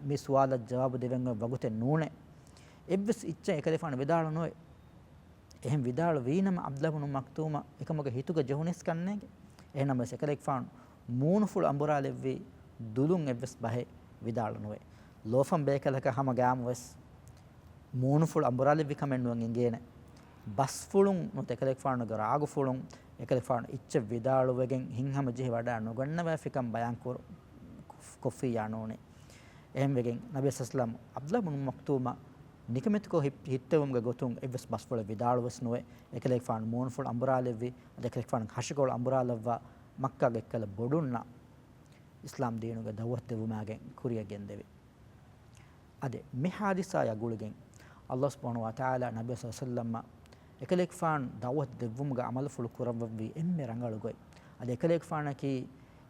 މި ސުވާލަށް ޖަވާބު ދެވެން އޮތް ވަގުތެއް ނޫނޭ. އެއްވެސް އެއްޗެއް އެކަލޭގެފާނު ވިދާޅު ނުވެ. އެހެން ވިދާޅުވީނަމަ، ޢަބްދުﷲ އިބްނު މަކްތޫމަށް އެކަމުގެ ހިތުގަ ޖެހުނީސް ކަންނޭނގެ. އެހެންނަމަވެސް އެކަލޭގެފާނު މޫނުފުޅު އަނބުރާލެއްވި ދުލުން އެއްވެސް ބަހެއް ވިދާޅު ނުވެ. ލޯފަން ބޭކަލަކަށް ހަމަ ގައިމުވެސް މޫނުފުޅު އަނބުރާލެއްވި ކަމެއް ނުވަން އިނގޭނެ. ބަސްފުޅުން ނުވަތަ އެކަލޭގެފާނުގެ ރާގުފުޅުން އެކަލޭގެފާނު އެއްޗެއް ވިދާޅުވެގެން ހިތްހަމަޖެހި ވަޑައި ނުގަންނަވާފިކަން ބަޔާން ކުރު-، ކޮށްފިއްޔާ ނޫނޭ. އެހެންވެގެން ނަބީ ޞައްލަﷲު ޢަލައިހި ވަސައްލަމަ ޢަބްދުﷲ އިބްނު އުއްމު މަކްތޫމަށް ނިކަމެތިކޮށް ހިތް-، ހިއްތެވުމުގެ ގޮތުން އެއްވެސް ބަސްފުޅެއް ވިދާޅުވެސް ނުވެ، އެކަލޭގެފާނު މޫނުފުޅު އަނބުރާލެއްވި، އަދި އެކަލޭގެފާނުގެ ހަށިކޮޅު އަނބުރާލައްވާ، މައްކާގެ އެއްކަލަ ބޮޑުންނަށް އިސްލާމް ދީނުގެ ދަޢުވަތު ދެއްވުމާގެން ކުރިއަށް ގެންދެވި. އަދި މި ޙާދިސާއާ ގުޅިގެން ﷲ ސުބްޙާނަހޫ ވަތަޢާލާ ނަބީ ޞައްލަﷲު ޢަލައިހި ވަސައްލަމަށް އެކަލޭގެފާނު ދަޢުވަތު ދެއްވުމުގަ ޢަމަލުފުޅު ކުރައްވައްވި އެންމެ ރަނގަޅު ގޮތް. އަދި އެކަލޭގެފާނަކީ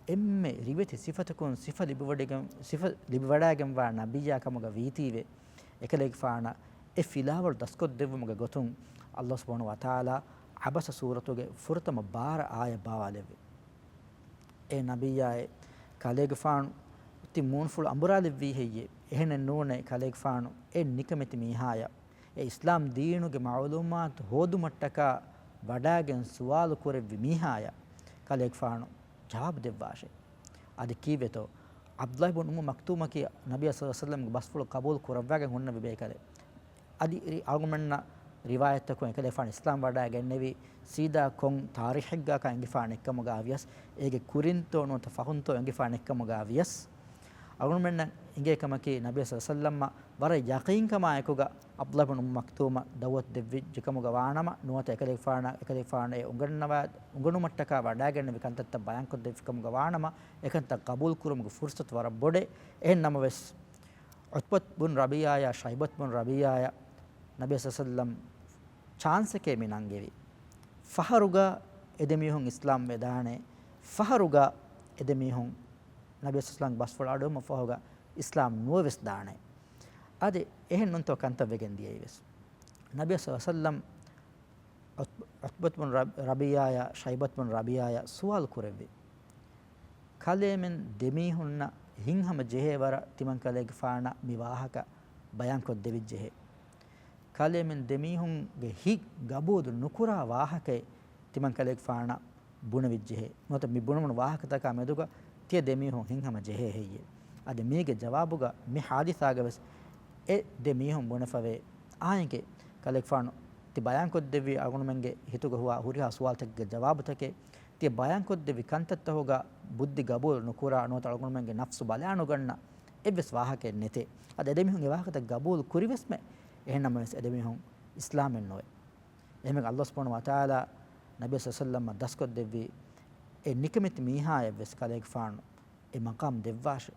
އެންމެ ރިވެތި ސިފަތަކުން ސިފަ ލިބިވަޑައިގެން، ސިފަ ލިބިވަޑައިގެންވާ ނަބިއްޔާ ކަމުގަ ވީތީވެ، އެކަލޭގެފާނަށް އެ ފިލާވަޅު ދަސްކޮށްދެއްވުމުގެ ގޮތުން ﷲ ސުބްޙާނަހޫ ވަތަޢާލާ ޢަބަސަ ސޫރަތުގެ ފުރަތަމަ ބާރަ އާޔަތް ބާވާލެއްވި. އޭ ނަބިއްޔާއޭ، ކަލޭގެފާނު ތި މޫނުފުޅު އަނބުރާލެއްވީ ހެއްޔޭ؟ އެހެނެއް ނޫނޭ، ކަލޭގެފާނު އެ ނިކަމެތި މީހާޔަށް، އެ އިސްލާމް ދީނުގެ މަޢުލޫމާތު ހޯދުމަށްޓަކާ ވަޑައިގެން ސުވާލު ކުރެއްވި މީހާޔަށް ކަލޭގެފާނު ޖަވާބު ދެއްވާށޭ. އަދި ކީއްވެތޯ، ޢަބްދުﷲ އިބްނު އުއްމު މަކްތޫމަކީ ނަބީ ޞައްލަﷲު ޢަލައިހި ވަސައްލަމަގެ ބަސްފުޅު ޤަބޫލު ކުރައްވާގެން ހުންނެވި ބޭކަލެއް. އަދި ރި-، އަޅުގަނޑުމެންނަށް ރިވާޔަތްތަކުން އެކަލޭގެފާނު އިސްލާމް ވަޑައިގެންނެވީ ސީދާ ކޮން ތާރީޚެއްގާކަން އެނގިފާނެއްކަމުގަ ވިޔަސް، އޭގެ ކުރިންތޯ ނުވަތަ ފަހުންތޯ އެނގިފާނެއްކަމުގަ ވިޔަސް، އަޅުގަނޑުމެންނަށް އެނގޭ ކަމަކީ، ނަބީ ޞައްލަﷲު ޢަލައިހި ވަސައްލަމަށް ވަރަށް ޔަޤީންކަމާއެކުގަ ޢަބްދުﷲ އިބްނު އުއްމު މަކްތޫމަށް ދަޢުވަތު ދެއްވިއްޖެ ކަމުގަ ވާނަމަ، ނުވަތަ އެކަލޭގެފާނަށް، އެކަލޭގެފާނު އެ އުނގަންނަވާ، އުނގަނުމަށްޓަކާ ވަޑައިގެންނެވި ކަންތައްތައް ބަޔާންކޮށްދެއްވި ކަމުގަ ވާނަމަ، އެކަންތައް ޤަބޫލު ކުރުމުގެ ފުރުޞަތު ވަރަށް ބޮޑޭ. އެހެން ނަމަވެސް، ޢުތްބަތު ބިން ރަބީޢާޔާ ޝައިބަތު ބިން ރަބީޢާޔަށް ނަބީ ޞައްލަﷲު ޢަލައިހި ވަސައްލަމަ ޗާންސެކޭ މި ނަންގެވީ. ފަހަރުގަ އެދެމީހުން އިސްލާމް ވެދާނެ، ފަހަރުގަ އެދެމީހުން ނަބީ ޞައްލަﷲު ޢަލައިހި ވަސައްލަމަގެ ބަސްފުޅު އަޑުއެހުމަށް ފަހުގަ އިސްލާމް ނުވެވެސް ދާނެ. އަދި އެހެން ނޫންތޯ ކަންތައް ވެގެން ދިޔައީވެސް. ނަބީ ޞައްލަﷲު ޢަލައިހި ވަސައްލަމަ ޢުތް-، ޢުތްބަތު ބިން ރަ-، ރަބީޢާޔާ ޝައިބަތު ބިން ރަބީޢާޔާ ސުވާލު ކުރެއްވި. ކަލޭމެން ދެމީހުންނަށް ހިތްހަމަ ޖެހޭ ވަރަށް ތިމަން ކަލޭގެފާނަށް މި ވާހަކަ ބަޔާންކޮށްދެވިއްޖެހޭ. ކަލޭމެން ދެމީހުންގެ ހިތް ގަބޫލު ނުކުރާ ވާހަކައެއް ތިމަން ކަލޭގެފާނަށް ބުނެވިއްޖެހޭ. ނުވަތަ މި ބުނެވުނު ވާހަކަތަކާ މެދުގަ ތިޔަ ދެމީހުން ހިތްހަމަ ޖެހޭ ހެއްޔޭ؟ އަދި މީގެ ޖަވާބުގަ މި ޙާދިސާގަވެސް އެ ދެ މީހުން ބުނެފަވޭ. އާނއެކޭ ކަލޭގެފާނު ތި ބަޔާންކޮށްދެއްވި އަޅުގަނޑުމެންގެ ހިތުގަ ހުވާ ހުރިހާ ސުވާލުތަކެއްގެ ޖަވާބުތަކެއް ތިޔަ ބަޔާންކޮށްދެއްވި ކަންތައްތަކުގަ ބުއްދި ގަބޫލު ނުކުރާ ނުވަތަ އަޅުގަނޑުމެންގެ ނަފްސު ބަލާނުގަންނަ އެއްވެސް ވާހަކައެއް ނެތޭ. އަދި އެދެމީހުން އެ ވާހަކަތައް ގަބޫލު ކުރިވެސްމެ، އެހެންނަމަވެސް އެދެމީހުން އިސްލާމެއް ނުވޭ. އެހެންވެ އައްލާހު ސުބްޙާނަހޫ ވަތަޢާލާ ނަބީ ޞައްލަﷲ ޢަލައިހި ވަސައްލަމަށް ދަސްކޮށްދެއްވި އެ ނިކަމެތި މީހާއަށްވެސް ކަލޭގެފާނު އެ މަޤާމް ދެއްވާށެ.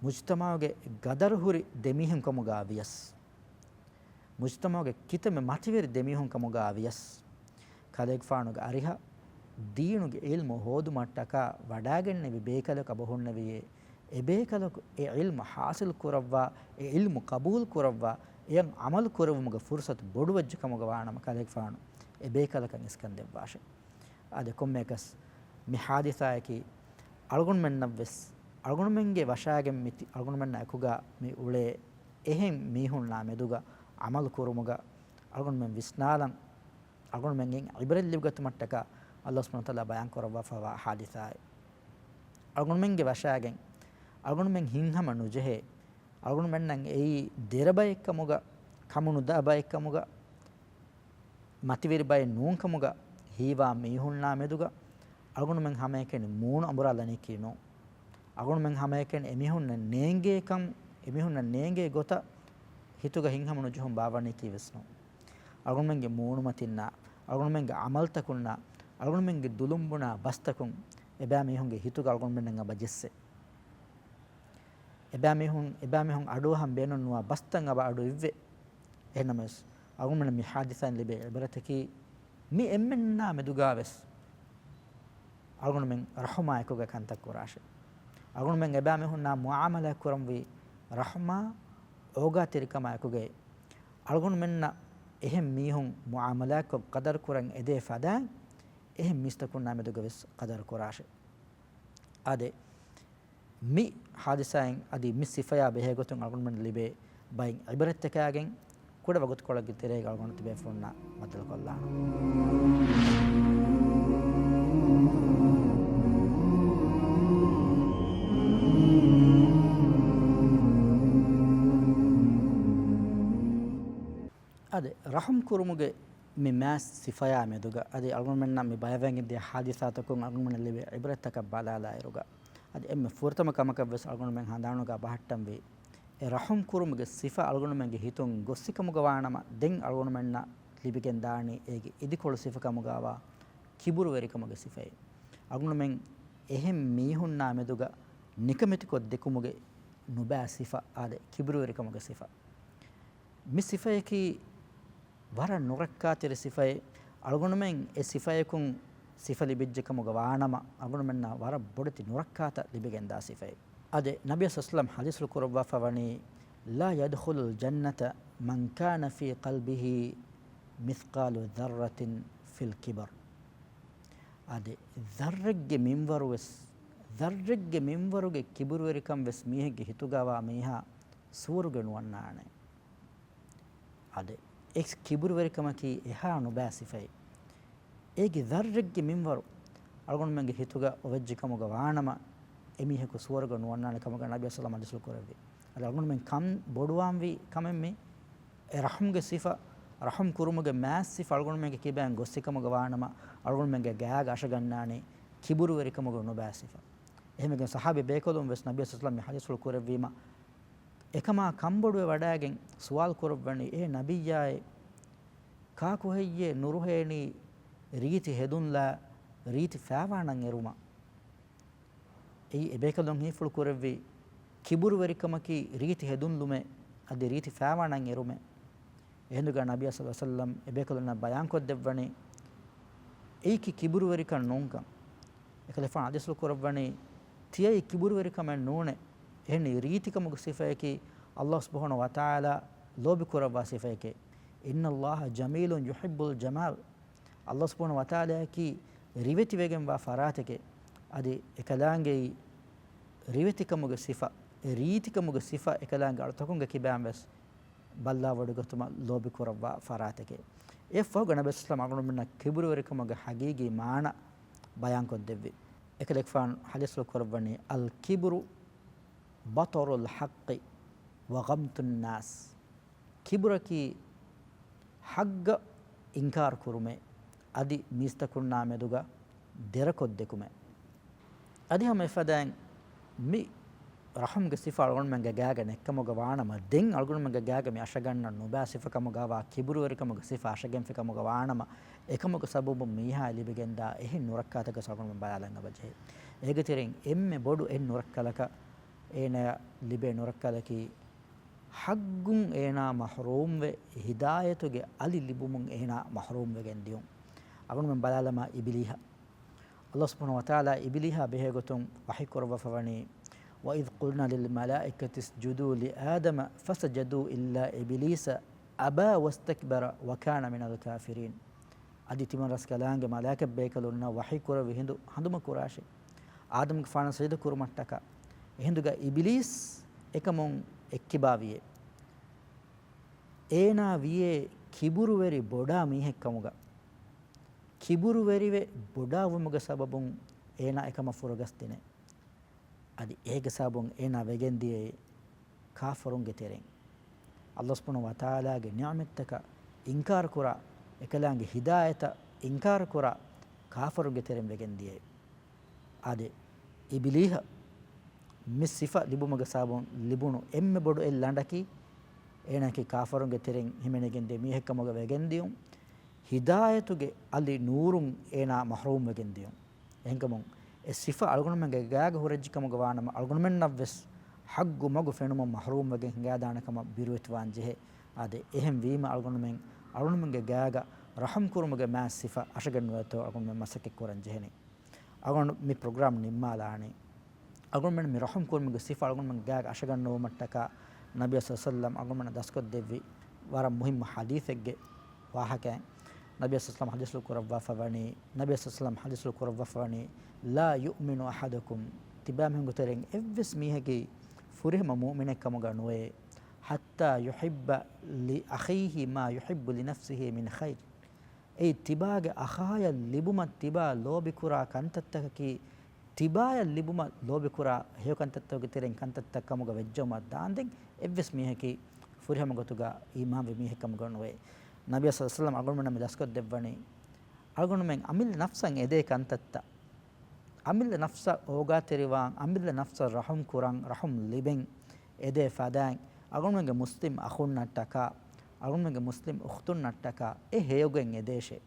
މުޖްތަމަޢުގެ ގަދަރުހުރި ދެމީހުން ކަމުގަ ވިޔަސް، މުޖްތަމަޢުގެ ކިތަންމެ މަތިވެރި ދެމީހުން ކަމުގަ ވިޔަސް، ކަލޭގެފާނުގެ އަރިހަށް ދީނުގެ ޢިލްމު ހޯދުމަށްޓަކާ ވަޑާގެންނެވި ބޭކަލަކު އެބަ ހުންނެވިއޭ، އެ ބޭކަލަކު އެ ޢިލްމު ޙާޞިލް ކުރައްވާ، އެ ޢިލްމު ޤަބޫލު ކުރައްވާ، އެއަށް ޢަމަލު ކުރެއްވުމުގެ ފުރުޞަތު ބޮޑުވެއްޖެ ކަމުގަ ވާނަމަ، ކަލޭގެފާނު އެ ބޭކަލަކަށް އިސްކަން ދެއްވާށެ. އާދެ، ކޮންމެއަކަސް މި ޙާދިސާއަކީ އަޅުގަނޑުމެންނަށްވެސް، އަޅުގަނޑުމެންގެ ވަށާގެން މި ތި-، އަޅުގަނޑުމެންނާ އެކުގަ މި އުޅޭ އެހެން މީހުންނާ މެދުގަ ޢަމަލު ކުރުމުގަ އަޅުގަނޑުމެން ވިސްނާލަން، އަޅުގަނޑުމެންގެ ޢިބްރަތް ލިބިގަތުމަށްޓަކާ އައްލާހު ސުބްޙާނަހޫ ވަތަޢާލާ ބަޔާން ކުރައްވާފައިވާ ޙާދިސާއެއް. އަޅުގަނޑުމެންގެ ވަށާގެން އަޅުގަނޑުމެން ހިތްހަމަ ނުޖެހޭ، އަޅުގަނޑުމެންނަށް އެއީ ދެރަ ބައެއްކަމުގަ، ކަމުނުދާ ބައެއްކަމުގަ، މަތިވެރި ބައެއް ނޫންކަމުގަ ހީވާ މީހުންނާ މެދުގަ އަޅުގަނޑުމެން ހަމައެކަނި މޫނު އަނބުރާލަނީކީ ނޫން. އަޅުގަނޑުމެން ހަމައެކަނި އެމީހުންނަށް ނޭނގޭކަން، އެމީހުންނަށް ނޭނގޭ ގޮތަށް ހިތުގަ ހިތްހަމަ ނުޖެހުން ބާއްވަނީކީ ވެސް ނޫން. އަޅުގަނޑުމެންގެ މޫނުމަތިންނާ، އަޅުގަނޑުމެންގެ ޢަމަލުތަކުންނާ، އަޅުގަނޑުމެންގެ ދުލުންބުނާ ބަސްތަކުން އެބައިމީހުންގެ ހިތުގަ އަޅުގަނޑުމެންނަށް އެބަ ޖެއްސޭ. އެބައިމީހުން، އެބައިމީހުން އަޑުއަހަން ބޭނުންނުވާ ބަސްތައް އަބަ އަޑު އިއްވޭ. އެހެންނަމަވެސް، އަޅުގަނޑުމެން މި ޙާދިސާއިން ލިބޭ ޢިބްރަތަކީ، މި އެންމެންނާ މެދުގާވެސް އަޅުގަނޑުމެން ރަޙުމާ އެކުގަ ކަންތައް ކުރާށޭ. އަޅުގަނޑުމެން އެބައިމީހުންނާ މުޢާމަލާތް ކުރަންވީ ރަޙުމާ، އޯގާތެރިކަމާ އެކުގައި. އަޅުގަނޑުމެންނަށް އެހެން މީހުން މުޢާމަލާތްކޮށް ޤަދަރު ކުރަން އެދޭ ފަދައިން، އެހެން މީސްތަކުންނާ މެދުގަވެސް ޤަދަރު ކުރާށޭ. އާދެ، މި ޙާދިސާއިން އަދި މި ސިފަޔާ ބެހޭގޮތުން އަޅުގަނޑުމެންނަށް ލިބޭ ބައެއް ޢިބްރަތްތަކާގެން ކުޑަ ވަގުތުކޮޅެއްގެ ތެރޭގަ އަޅުގަނޑު ތިބޭފުޅުންނާ ބައްދަލުކޮށްލާނަން. އަދި ރަޙުމް ކުރުމުގެ މި މާތް ސިފަޔާ މެދުގަ އަދި އަޅުގަނޑުމެންނަށް މި ބަޔާންވެގެންދިޔަ ޙާދިސާތަކުން އަޅުގަނޑުމެންނަށް ލިބޭ ޢިބްރަތްތަކަށް ބަލާލާއިރުގަ، އަދި އެންމެ ފުރަތަމަ ކަމަކަށްވެސް އަޅުގަނޑުމެން ހަނދާނުގަ ބަހައްޓަންވީ، އެ ރަޙުމް ކުރުމުގެ ސިފަ އަޅުގަނޑުމެންގެ ހިތުން ގޮއްސިކަމުގަ ވާނަމަ، ދެން އަޅުގަނޑުމެންނަށް ލިބިގެންދާނީ އޭގެ އިދިކޮޅު ސިފަކަމުގަވާ ކިބުރުވެރިކަމުގެ ސިފައެއް. އަޅުގަނޑުމެން އެހެން މީހުންނާ މެދުގަ ނިކަމެތިކޮށް ދެކުމުގެ ނުބައި ސިފަ، އާދެ، ކިބުރުވެރިކަމުގެ ސިފަ. މި ސިފަޔަކީ ވަރަށް ނުރައްކާތެރި ސިފައެއް. އަޅުގަނޑުމެން އެ ސިފަޔަކުން ސިފަ ލިބިއްޖެ ކަމުގަ ވާނަމަ، އަޅުގަނޑުމެންނަށް ވަރަށް ބޮޑެތި ނުރައްކާތައް ލިބިގެންދާ ސިފައެއް. އާދެ، ނަބީ ޞައްލަﷲު ޢަލައިހި ވަސައްލަމަ ޙަދީޘްފުޅު ކުރައްވާފަ ވަނީ، "لا يدخل الجنة من كان في قلبه مثقال ذرة في الكبر." އާދެ، ޛައްރެއްގެ މިންވަރުވެސް، ޛައްރެއްގެ މިންވަރުގެ ކިބުރުވެރިކަން ވެސް މީހެއްގެ ހިތުގަވާ މީހާ ސުވަރުގެ ނުވަންނާނެ. އާދެ، އެ ކިބުރުވެރިކަމަކީ އެހާ ނުބައި ސިފައެއް. އޭގެ ޛައްރެއްގެ މިންވަރު އަޅުގަނޑުމެންގެ ހިތުގަ އޮވެއްޖެ ކަމުގަ ވާނަމަ، އެމީހަކު ސުވަރުގަ ނުވަންނާނެ ކަމުގަ ނަބީ ޞައްލަﷲު ޢަލައިހި ވަސައްލަމަ ޙަދީޘްފުޅު ކުރެއްވި. އަދި އަޅުގަނޑުމެން ކަން ބޮޑުވާންވީ ކަމެއް މީ. އެ ރަޙުމްގެ ސިފަ، ރަޙުމް ކުރުމުގެ މާތް ސިފަ އަޅުގަނޑުމެންގެ ކިބައިން ގޮއްސިކަމުގަ ވާނަމަ، އަޅުގަނޑުމެންގެ ގާގަ އަށަގަންނާނީ ކިބުރުވެރިކަމުގެ ނުބައި ސިފަ. އެހެންވެގެން ޞަޙާބީ ބޭކަލުން ވެސް ނަބީ ޞައްލަﷲު ޢަލައިހި ވަސައްލަމަ މި ޙަދީޘްފުޅު ކުރެއްވީމަ، އެކަމާ ކަންބޮޑުވެ ވަޑައިގެން ސުވާލު ކުރައްވަނީ، އޭ ނަބިއްޔާއޭ، ކާކުހެއްޔޭ ނުރުހޭނީ ރީތި ހެދުންލާ ރީތި ފާވާނަން އެރުމަށް؟ އެއީ އެބޭކަލުން ހީފުޅު ކުރެއްވީ، ކިބުރުވެރިކަމަކީ ރީތި ހެދުންލުމެއް، އަދި ރީތި ފާވާނަން އެރުމެއް. އެހިނދުގަ ނަބީ ޞައްލަﷲު ޢަލައިހި ވަސައްލަމަ އެބޭކަލުންނަށް ބަޔާންކޮށްދެއްވަނީ، އެއީކީ ކިބުރުވެރިކަން ނޫންކަން. އެކަލޭގެފާނު ޙަދީޘްފުޅު ކުރައްވަނީ، ތިޔައީ ކިބުރުވެރިކަމެއް ނޫނޭ. އެހެނީ ރީތިކަމުގެ ސިފަޔަކީ، އައްލާހު ސުބްޙާނަހޫ ވަތަޢާލާ ލޯބި ކުރައްވާ ސިފަޔެކޭ. "إن الله جميل يحب الجمال." އައްލާހު ސުބްޙާނަހޫ ވަތަޢާލާއަކީ ރިވެތިވެގެންވާ ފަރާތެކޭ. އަދި އެކަލާނގެއީ ރިވެތިކަމުގެ ސިފަ، ރީތިކަމުގެ ސިފަ އެކަލާނގެ އަޅުތަކުންގެ ކިބައިން ވެސް ބައްލާވޮޑިގަތުމަށް ލޯބިކުރައްވާ ފަރާތެކޭ. އެއަށްފަހުގަ ނަބީ ސައްލަމް އަޅުގަނޑުމެންނަށް ކިބުރުވެރިކަމުގެ ހަގީގީ މާނަ ބަޔާންކޮށްދެއްވި. އެކަލޭގެފާނު ޙަދީޘްފުޅު ކުރައްވަނީ، "الكبر بطر الحق وغمط الناس." ކިބުރަކީ ޙައްޤަށް އިންކާރު ކުރުމޭ، އަދި މީސްތަކުންނާ މެދުގަ ދެރަކޮށްދެކުމޭ. އަދި ހަމަ އެފަދައިން މި ރަޙުމްގެ ސިފަ އަޅުގަނޑުމެންގެ ގާގަ ނެއްކަމުގަ ވާނަމަ، ދެން އަޅުގަނޑުމެންގެ ގާގަ މި އަށަގަންނަ ނުބާ ސިފަކަމުގަވާ ކިބުރުވެރިކަމުގެ ސިފަ އަށަގެންފިކަމުގަ ވާނަމަ، އެކަމުގެ ސަބަބުން މީހާ ލިބިގެންދާ އެހެން ނުރައްކާތަކެއް އަޅުގަނޑުމެން ބަލާލަން އަބަޖެހޭ. އޭގެ ތެރެއިން އެންމެ ބޮޑު އެއް ނުރައްކަލަކަށް އޭނަޔަށް ލިބޭ ނުރައްކަލަކީ، ޙައްޤުން އޭނާ މަޙްރޫމްވެ، ހިދާޔަތުގެ އަލި ލިބުމުން އޭނާ މަޙްރޫމްވެގެން ދިޔުން. އަޅުގަނޑުމެން ބަލާލަމާ އިބިލީހަށް. ﷲ ސުބްޙާނަހޫ ވަތަޢާލާ އިބިލީހާ ބެހޭގޮތުން ވަޙީ ކުރައްވާފަވަނީ، "وإذ قلنا للملائكة اسجدوا لآدم فسجدوا إلا إبليس أبى واستكبر وكان من الكافرين." އަދި ތިމަން ރަސްކަލާނގެ މަލާއިކަތް ބޭކަލުންނަށް ވަޙީ ކުރެވި ހިނދު ހަނދުމަކުރާށޭ، އާދަމްގެފާނަށް ސަޖިދަ ކުރުމަށްޓަކާ. އެހިނދުގަ އިބިލީސް އެކަމުން އެއްކިބާވިޔޭ. އޭނާ ވިޔޭ ކިބުރުވެރި ބޮޑާ މީހެއްކަމުގަ. ކިބުރުވެރިވެ ބޮޑާވުމުގެ ސަބަބުން އޭނާ އެކަމަށް ފުރަގަސްދިނޭ. އަދި އޭގެ ސަބަބުން އޭނާ ވެގެންދިޔައީ ކާފަރުންގެ ތެރެއިން. ﷲ ސުބްޙާނަހޫ ވަތަޢާލާގެ ނިޢުމަތްތަކަށް އިންކާރުކުރާ، އެކަލާނގެ ހިދާޔަތަށް އިންކާރުކުރާ ކާފަރުންގެ ތެރެއިން ވެގެންދިޔައީ. އާދެ، އިބިލީހަށް މި ސިފަ ލިބުމުގެ ސަބަބުން ލިބުނު އެންމެ ބޮޑު އެއް ލަނޑަކީ، އޭނާއަކީ ކާފަރުންގެ ތެރެއިން ހިމެނިގެންދިޔަ މީހެއްކަމުގަ ވެގެންދިޔުން، ހިދާޔަތުގެ އަލި ނޫރުން އޭނާ މަޙްރޫމްވެގެންދިޔުން. އެހެންކަމުން އެ ސިފަ އަޅުގަނޑުމެންގެ ގާގަ ހުރެއްޖެކަމުގަ ވާނަމަ، އަޅުގަނޑުމެންނަށްވެސް ޙައްޤު މަގު ފެނުމުން މަޙްރޫމްވެގެން ހިނގާދާނެ ކަމަށް ބިރުވެތިވާން ޖެހޭ. އާދެ، އެހެން ވީމަ އަޅުގަނޑުމެން އަޅުގަނޑުމެންގެ ގާގަ ރަޙުމް ކުރުމުގެ މާތް ސިފަ އަށަގަންނުވޭތޯ އަޅުގަނޑުމެން މަސައްކަތް ކުރަން ޖެހެނީ. އަޅުގަނޑު މި ޕްރޮގްރާމް ނިންމާލާނީ. އަޅުގަނޑުމެން މި ރަޙުމް ކުރުމުގެ ސިފަ އަޅުގަނޑުމެން ގާގަ އަށަގަންނަވުމަށްޓަކާ، ނަބީ ޞައްލަﷲު ޢަލައިހި ވަސައްލަމް އަޅުގަނޑުމެންނަށް ދަސްކޮށްދެއްވި ވަރަށް މުހިއްމު ޙަދީޘެއްގެ ވާހަކައެއް. ނަބީ ޞައްލަﷲު ޢަލައިހި ވަސައްލަމް ޙަދީޘްފުޅު ކުރައްވާފަވަނީ، ނަބީ ޞައްލަﷲު ޢަލައިހި ވަސައްލަމް ޙަދީޘްފުޅު ކުރައްވާފަވަނީ، "لا يؤمن أحدكم." ތިބާމީހުންގެ ތެރެއިން އެއްވެސް މީހަކީ ފުރިހަމަ މުއުމިނެއް ކަމުގަ ނުވޭ، "حتى يحب لأخيه ما يحب لنفسه من خير." އެއީ ތިބާގެ އަޚާޔަށް ލިބުމަށް ތިބާ ލޯބިކުރާ ކަންތައްތަކަކީ، ތިބާޔަށް ލިބުމަށް ލޯބިކުރާ ހެޔޮ ކަންތައްތަކުގެ ތެރެއިން ކަންތައްތައް ކަމުގަ ވެއްޖައުމަށް ދާންދެން އެއްވެސް މީހަކީ ފުރިހަމަ ގޮތުގަ އީމާންވި މީހެއް ކަމުގަ ނުވޭ. ނަބީ ޞައްލަﷲު ޢަލައިހި ވަސައްލަމް އަޅުގަނޑުމެންނަށް މި ދަސްކޮށްދެއްވަނީ، އަޅުގަނޑުމެން އަމިއްލަ ނަފްސަށް އެދޭ ކަންތައްތައް، އަމިއްލަ ނަފްސަށް އޯގާތެރިވާން، އަމިއްލަ ނަފްސަށް ރަޙުމް ކުރަން، ރަޙުމް ލިބެން އެދޭ ފަދައިން، އަޅުގަނޑުމެންގެ މުސްލިމް އަޚުންނަށްޓަކާ، އަޅުގަނޑުމެންގެ މުސްލިމް އުޚްތުންނަށްޓަކާ އެ ހެޔޮގޮތް އެދޭށޭ.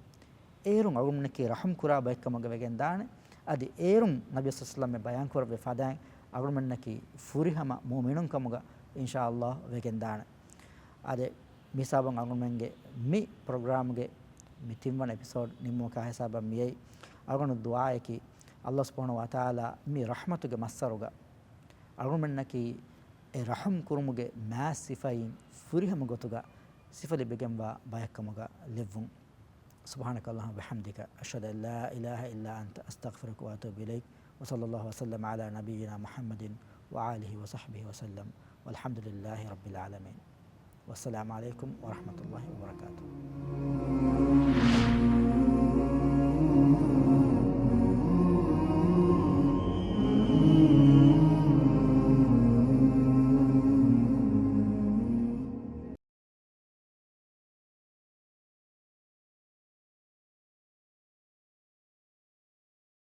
އޭރުން އަޅުގަނޑުމެންނަކީ ރަޙުމް ކުރާ ބައެއްކަމުގަ ވެގެންދާނެ. އަދި އޭރުން ނަބީ ޞައްލަﷲު ޢަލައިހި ވަސައްލަމް ބަޔާންކުރެއްވި ފަދައިން އަޅުގަނޑުމެންނަކީ ފުރިހަމަ މުއުމިނުން ކަމުގަ އިންޝާﷲ ވެގެންދާނެ. އާދެ، މި ހިސާބުން އަޅުގަނޑުމެންގެ މި ޕްރޮގްރާމްގެ މި ތިންވަނަ އެޕިސޯޑް ނިންމުމަކާ ހިސާބަށް މިއައީ. އަޅުގަނޑު ދުޢާއަކީ، ﷲ ސުބްޙާނަހޫ ވަތަޢާލާ މި ރަޙްމަތުގެ މައްސަރުގަ އަޅުގަނޑުމެންނަކީ އެ ރަޙުމް ކުރުމުގެ މާތް ސިފައިން ފުރިހަމަ ގޮތުގަ ސިފަ ލިބިގެންވާ ބައެއްކަމުގަ ލެއްވުން. سبحانك اللهم وبحمدك، أشهد أن لا إله إلا أنت، أستغفرك وأتوب إليك. وصلى الله وسلم على نبينا محمد وآله وصحبه وسلم. والحمد لله رب العالمين. والسلام عليكم ورحمة الله وبركاته.